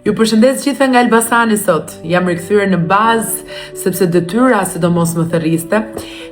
Ju përshëndes gjithëve nga Elbasani sot. Jam rikthyer në bazë sepse detyra sidomos më thërriste.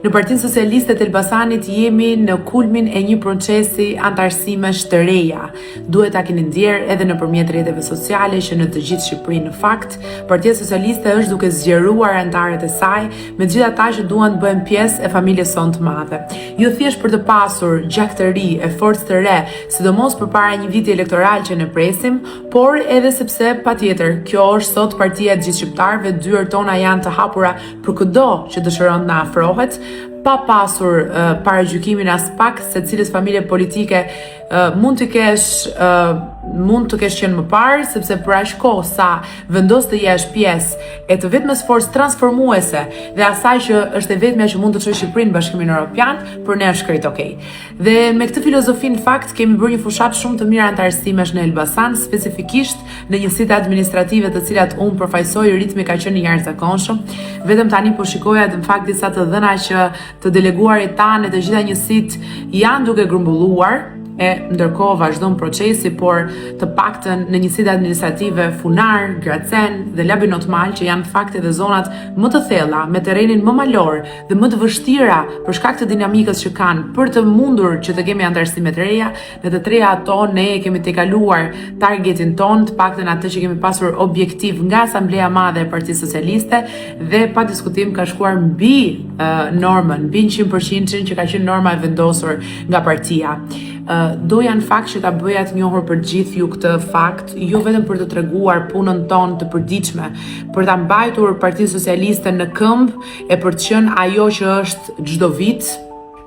Në Partinë Socialiste të Elbasanit jemi në kulmin e një procesi anëtarësimesh të reja. Duhet ta keni ndjerë edhe nëpërmjet rrjeteve sociale që në të gjithë Shqipërinë në fakt, Partia Socialiste është duke zgjeruar anëtarët e saj me të gjithë ata që duan të bëhen pjesë e familjes sonë të madhe. Jo thjesht për të pasur gjak të ri e forcë të re, sidomos përpara një viti elektoral që ne presim, por edhe sepse patjetër kjo është sot partia e të gjithë shqiptarëve, dyert tona janë të hapura për këdo që dëshiron të na afrohet, pa pasur uh, paragjykimin aspak se cilës familje politike uh, mund të kesh uh, mund të kesh qenë më parë, sepse për aq kohë sa vendos të jesh pjesë e të vetmes forcë transformuese dhe asaj që është e vetmja që mund të çojë Shqipërinë në Bashkimin Evropian, për ne është krejt okay. Dhe me këtë filozofi në fakt kemi bërë një fushatë shumë të mirë anëtarësimesh në Elbasan, specifikisht në njësitë administrative të cilat unë përfaqësoj, ritmi ka qenë i jashtëzakonshëm. Vetëm tani po shikoja në fakt disa të dhëna që të deleguarit tanë në të gjitha njësitë janë duke grumbulluar e ndërkohë vazhdon procesi, por të paktën në njësitë administrative Funar, Gracen dhe Labinot Mal, që janë në fakt edhe zonat më të thella, me terrenin më malor dhe më të vështira për shkak të dinamikës që kanë për të mundur që të kemi anëtarësime të reja, në të treja ato ne e kemi tejkaluar targetin tonë, të paktën atë që kemi pasur objektiv nga Asambleja e Madhe e Partisë Socialiste dhe pa diskutim ka shkuar mbi uh, normën, mbi 100%-shin që ka qenë norma e vendosur nga partia. Uh, doja në fakt që ta bëja të njohur për gjithë ju këtë fakt, jo vetëm për të treguar punën tonë të përditshme, për ta mbajtur Partinë Socialiste në këmbë e për të qenë ajo që është çdo vit,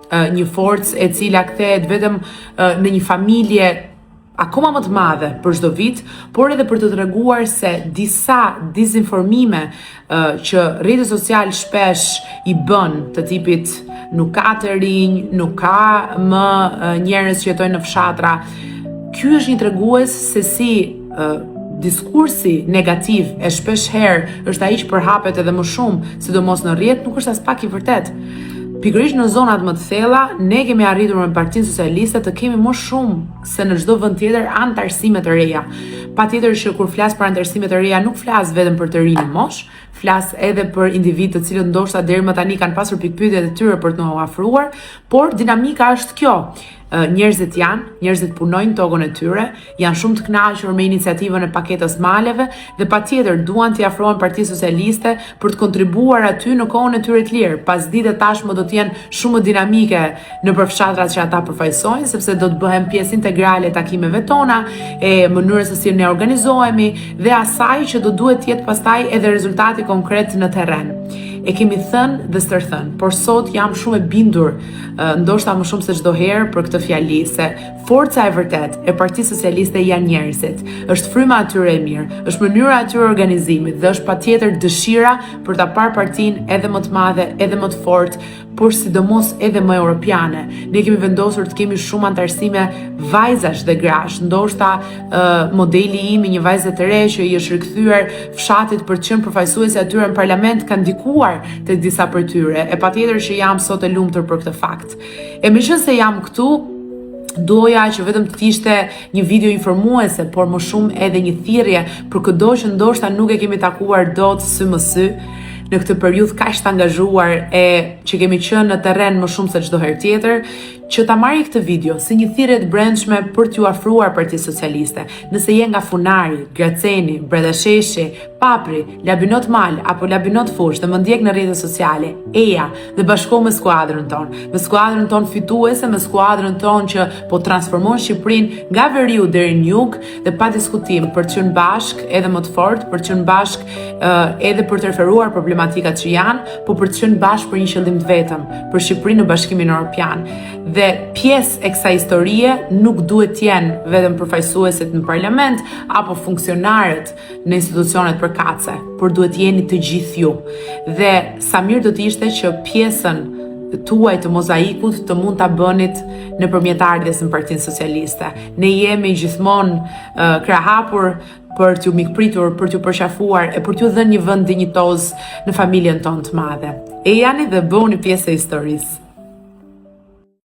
një forcë e cila kthehet vetëm në një familje akoma më të madhe për çdo vit, por edhe për të treguar se disa dezinformime që rrjeti social shpesh i bën të tipit nuk ka të rinj, nuk ka më njerëz që jetojnë në fshatra. Ky është një tregues se si diskursi negativ e shpesh herë është ai që përhapet edhe më shumë, sidomos në rrjet, nuk është aspak i vërtetë. Pikërisht në zonat më të thella, ne kemi arritur me Partinë Socialiste të kemi më shumë se në çdo vend tjetër anëtarësime të reja. Patjetër që kur flas për anëtarësime të reja, nuk flas vetëm për të rinj në moshë, flas edhe për individë të cilët ndoshta deri më tani kanë pasur pikëpyetjet e tyre për të na u afruar, por dinamika është kjo. Njerëzit janë, njerëzit punojnë tokën e tyre, janë shumë të kënaqur me iniciativën e paketës maleve dhe patjetër duan t'i afrohen Partisë Socialiste për të kontribuar aty në kohën e tyre të lirë. Pasdite tashmë do të jenë shumë më dinamike nëpër fshatrat që ata përfaqësojnë, sepse do të bëhen pjesë integrale e takimeve tona, e mënyrës se si ne organizohemi dhe asaj që do duhet të jetë pastaj edhe rezultati konkret në terren. E kemi thënë dhe stërthënë, por sot jam shumë e bindur ndoshta më shumë se çdo herë për këtë fjali se forca e vërtetë e Partisë Socialiste janë njerëzit. Është fryma e tyre e mirë, është mënyra e tyre e organizimit dhe është patjetër dëshira për ta parë partinë edhe më të madhe, edhe më të fortë, por sidomos edhe më europiane. Ne kemi vendosur të kemi shumë anëtarësime vajzash dhe grash. Ndoshta uh, modeli im i një vajze të re që i është rikthyer fshatit për të qenë përfaqësuese e atyre në parlament ka ndikuar te disa prej tyre. E patjetër që jam sot e lumtur për këtë fakt. E meqenëse jam këtu, doja që vetëm të ishte një video informuese, por më shumë edhe një thirrje për këdo që ndoshta nuk e kemi takuar dot sy më sy në këtë periudhë kaq të angazhuar e që kemi qenë në terren më shumë se çdo herë tjetër, që ta marri këtë video si një thirrje të brendshme për t'ju afruar Partisë Socialiste. Nëse je nga Funari, Graceni, Bradasheshi, Papri, Labinot Mal apo Labinot Fushë dhe më ndjek në rrjetet sociale, eja dhe bashkohu me skuadrën tonë, me skuadrën tonë fituese, me skuadrën tonë që po transformon Shqipërinë nga veriu deri në jug dhe pa diskutim për të qenë bashkë edhe më të fortë, për të qenë bashkë edhe për të referuar problematikat që janë, po për të qenë bashkë për një qëllim të vetëm, për Shqipërinë në Bashkimin Evropian. Dhe pjesë e kësaj historie nuk duhet të jenë vetëm përfaqësuesit në parlament apo funksionarët në institucionet përkatëse, por duhet të jeni të gjithë ju. Dhe sa mirë do të ishte që pjesën tuaj të mozaikut të mund ta bënit nëpërmjet ardhjes në Partinë Socialiste. Ne jemi gjithmonë uh, krahëhapur për t'ju mikpritur, për t'ju përqafuar e për t'ju dhënë një vend dinjitoz në familjen tonë të madhe. Ejani dhe bëhuni pjesë e historisë.